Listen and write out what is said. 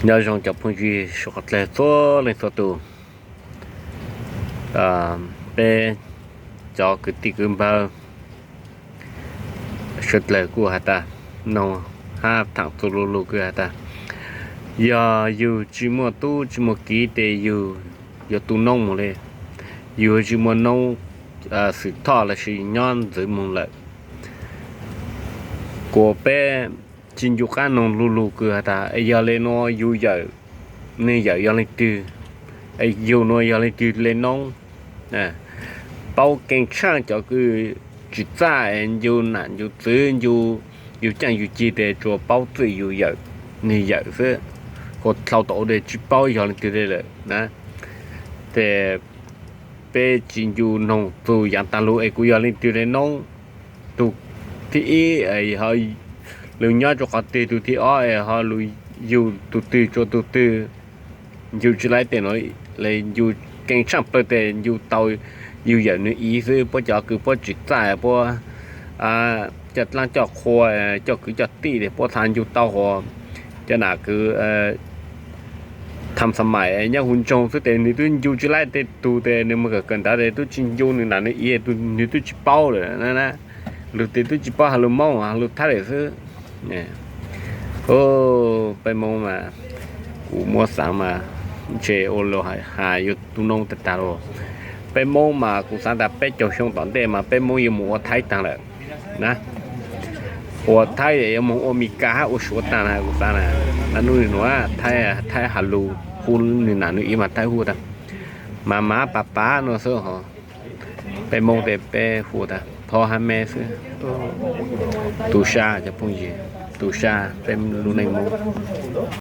Nyob zoo cov phooj ywg suav qhov dlawg txhua leej txhua tus, peb cov kwv tij kwv npawg suav dlawg kuj has tas, noog hab tham txuj lu lug kuj has tas, yog yug tsi muaj tub tsi muaj kiv tes yug yuav tu noob moog le. Yug tsi muaj noob xwm thoj lossis nyob ntxwv moog lawm. Kuas peb tsi ncu qab noog lu lug kws has tas, yog le nuav yug yawm, nwg yawm yog leej twg, yug nuav yog leej twg le noob. Paub keej tshaaj cov kws tsi txaj, ncu nam ncu txwv, ncu yug caaj yug cig tes tsuas paub txwj yug yawm, nwg yawm xwb. Kuas dlhau tom ua tes tsi paub yog leej twg le lawm na. Tes peb tsi ncu noog txug yaav taag lug es kuv yog leej twg le noob. Tug thib ib, lug nyob rua qhov twg, tug thib ob es ho lug yug tug twg rua tug twg. Ncu tsi laib tes nuav le, ncu keej tshaaj plawg tes ncu tau yug yawm nwg iv xwb. Puab cov kws puab tsi txaj, puab coj dlaab coj qhua, coj kwv coj tij tes puab txha ncu tau. Huv cov nam kws tham xa mais nyob huv ntsoog xwb tes nwg tub ncu tsi laib tej tug tes nwg moog kawm kawm nrad tes tub tsi ncu nwg nam nwg iv, nwg tub tsi paub lawm na. Lug tes tub tsi paub has lug Moob has lug Thaib lawm xwb. Peb Moob mas, kuv muab xaav mas ntshe ua lug has yuav tu noob tag tag lug. Peb Moob mas kuv xaav tas peb caug xyoo tom ntej mas peb Moob yuav moog ua Thaib taag lawm na. Ua Thaib yuav moog ua Mes Kas hab ua Suav taag na kuv xaav na. Nub nua Thaib, Thaib has lug hu nwg nam nwg iv mas Thaib hu tas mas mas pab pab no xwb ho. Peb Moob tes peb hu tas phob hab meb xwb. Tu sab cov phooj ywg, tu sab peb lub neej Moob.